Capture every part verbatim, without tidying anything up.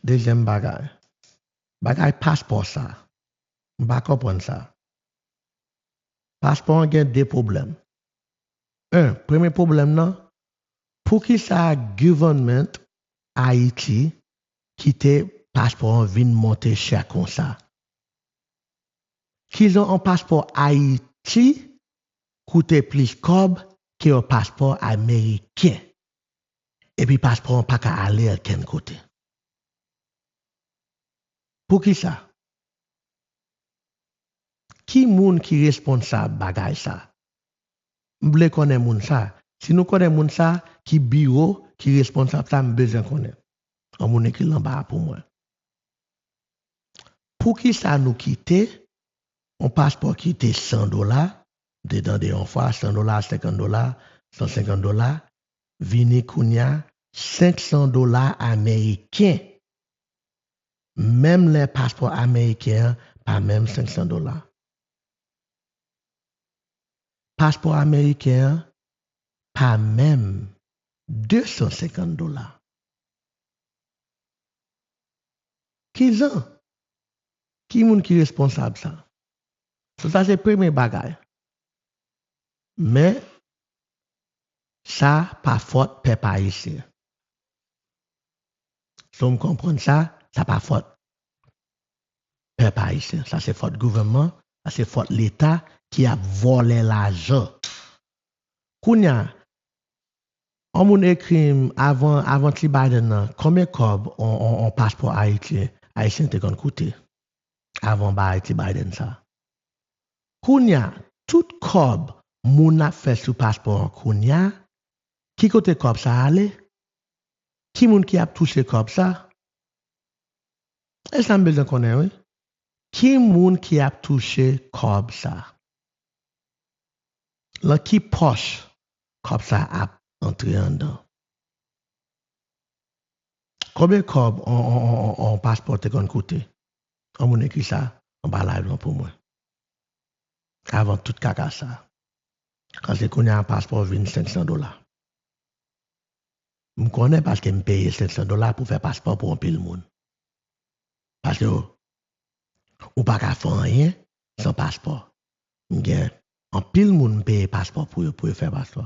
Dezyèm bagay, bagay paspò sa, m pa konprann sa. Paspò an gen de pwoblèm. En, premye pwoblèm nan, poukisa government Ayiti kite paspò an vin monte chè konsa? Kijan yon paspò Ayiti koute plis kòb ke yon paspò ameriken? Epi paspò an pa ka ale okenn kote. Poukisa? Ki moun ki responsab bagay sa? M vle konnen moun sa. Si nou konnen moun sa, ki biwo ki responsab sa, m bezwen konnen. Yon moun ekri l anba a pou mwen. Poukisa nou kite yon paspò ki te san dola, m te tande yon fwa, san dola, senkant dola, san senkant dola, vini kounye a senk san dola ameriken? Menm lè paspò ameriken an pa menm senk san dola. Paspò ameriken an pa menm de san senkant dola. Kijan? Ki moun ki responsab sa? So, sa se premye bagay. Men, sa pa fòt pèp ayisyen. So, m konprann sa, sa pa fòt pèp ayisyen. Sa se fòt gouvènman, sa se fòt Leta ki ap vòlè lajan. Kounye a, yon moun ekri m avan, avan ti Biden nan, konbyen kòb on, on, on paspò ayisyen, ayisyen te konn koute? Avan bagay ti Biden sa. Kounye a, tout kòb moun ap fè sou paspò an kounye a, ki kote kòb sa ale? Ki moun ki ap touche kòb sa? E sa m bezwen konnen, wi. Ki moun ki ap touche kòb sa? Lan ki pòch kòb sa ap antre anndan? Konbyen kòb on, on, on, on, on paspò te konn koute? Yon moun ekri sa anba live lan pou mwen. Avan tout kaka sa. Paske kounye a paspò vin senk san dola. M konnen paske m peye senk san dola pou fè paspò pou anpil moun. Paske ou, ou pa ka fè anyen san paspò. M gen anpil moun m peye paspò pou yo, pou yo fè paspò.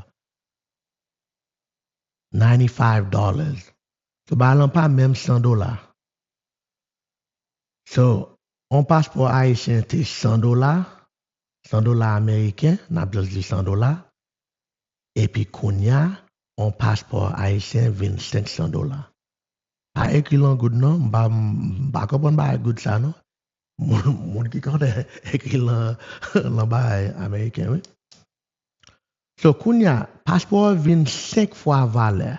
Ninety-five dollars. So, bagay lan pa menm san dola. So, on paspò ayisyen te san dola, san dola ameriken, n ap just di san dola, epi kounye a, on paspò ayisyen vin senk san dola. Pa ekri l an goud non, m pa, m pa konprann bagay goud sa non. Moun, moun ki konnen ekri l an, l an bagay ameriken, wi. So, kounye a, paspò a vin senk fwa valè.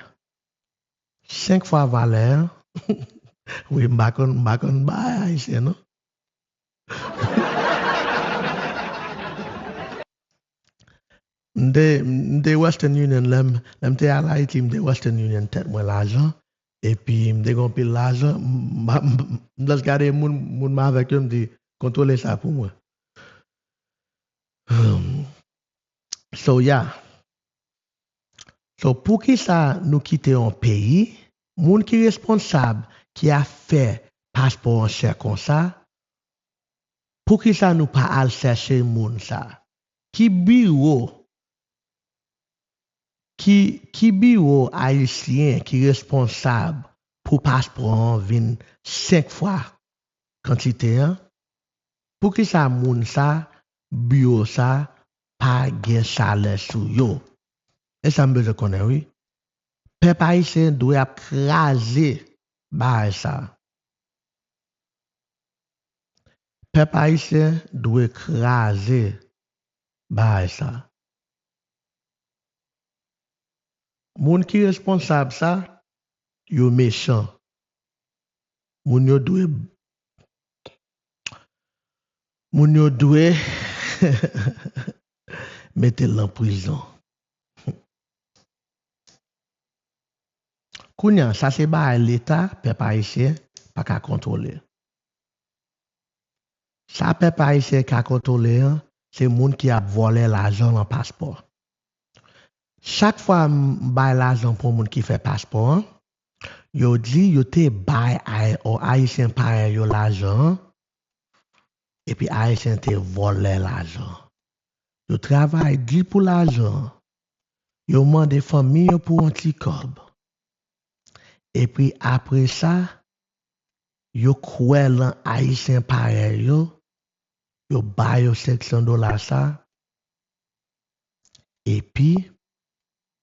Senk fwa valè an. Wi, m pa konn, m pa konn bagay ayisyen, non. M te, m te Western Union, lè m, lè m te al Ayiti, m te Western Union tèt mwen lajan. Epi, m te gen anpil lajan. M, m, m, m just gade moun, moun m avèk yo, m di, kontwole sa pou mwen. Hmm. So, yeah. So, poukisa nou kite yon peyi, moun ki responsab, ki ap fè paspò an chè konsa, poukisa nou pa al chèche moun sa? Ki biwo, ki, ki biwo ayisyen ki responsab pou paspò an vin senk fwa kantite an? Poukisa moun sa, biwo sa, pa gen salè sou yo? E sa m bezwen konnen, wi. Pèp ayisyen dwe ap kraze bagay sa. Pèp ayisyen dwe kraze bagay sa. Moun ki responsab sa, yo mechan. Moun yo dwe, moun yo dwe mete l nan prizon. Kounye a, sa se bagay Leta, pèp ayisyen pa ka kontwole. Sa pèp ayisyen ka kontwole an, se moun ki ap vòlè lajan lan paspò. Chak fwa m bay lajan pou moun ki fè paspò an, yo di yo te bay Ay- o- Ayisyen parèy yo lajan an, epi Ayisyen te vòlè lajan an. Yo travay di pou lajan an. Yo mande fanmi yo pou yon ti kòb. Epi apre sa, yo kwè lan Ayisyen parèy yo, yo ba yo senk san dola sa, epi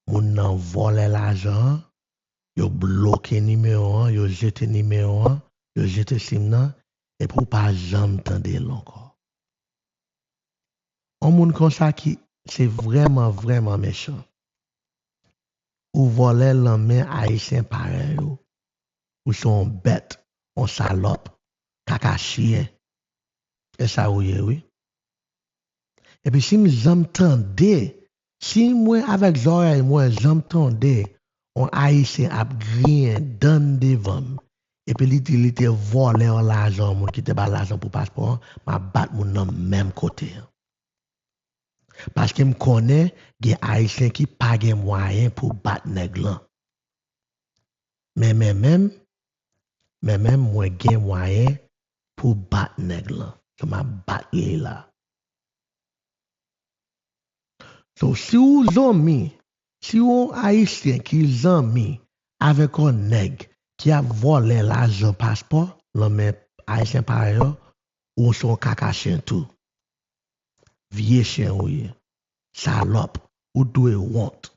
moun nan vòlè lajan an, yo bloke nimewo an, yo jete nimewo an, yo jete sim nan, epi ou pa janm tande l ankò. Yon moun konsa ki se vrèman, vrèman mechan. Ou vòlè lan men Ayisyen parèy ou. Ou se yon bèt, yon salòp, kaka chyen. E sa ou ye, wi. Epi si m janm tande, si mwen avèk zòrèy mwen janm tande yon Ayisyen ap griyen dan devan m, epi li di li te vòlè yon lajan, yon moun ki te ba l lajan pou paspò an, m ap bat moun nan menm kote an. Paske m konnen gen Ayisyen ki pa gen mwayen pou bat nèg lan. Men, men, men, men, men, mwen gen mwayen pou bat nèg lan. So, m ap bat li la. So, si w zanmi, si w yon Ayisyen ki zanmi avèk yon nèg ki ap vòlè lajan paspò lan men Ayisyen parèy ou, ou se yon kaka chen tou. Vye chen ou ye. Salòp. Ou dwe wont.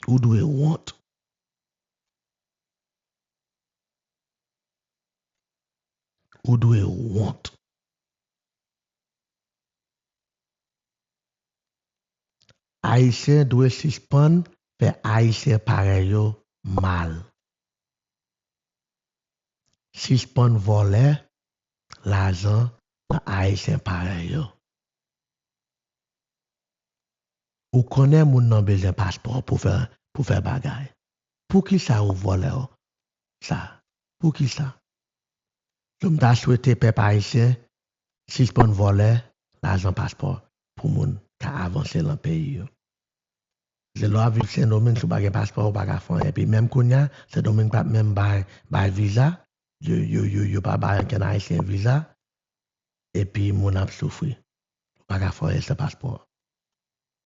Ou dwe wont. Ou dwe wont. Ayisyen dwe sispann fè Ayisyen parèy yo mal. Sispann vòlè lajan nan Ayisyen parèy yo. Ou konnen moun nan bezwen paspò pou fè, pou fè bagay. Poukisa ou vòlè w sa? Poukisa? So, m ta swete pèp ayisyen sispann vòlè lajan paspò pou moun ka avanse lan peyi yo. Se lè w ap viv Sendomeng, si w pa gen paspò, ou pa ka fè anyen. Epi menm kounye a, Sendomeng p ap menm bay, bay viza. Yo, yo, yo, yo pa bay ankenn Ayisyen viza. Epi moun ap soufri. Ou pa ka fè anyen san paspò.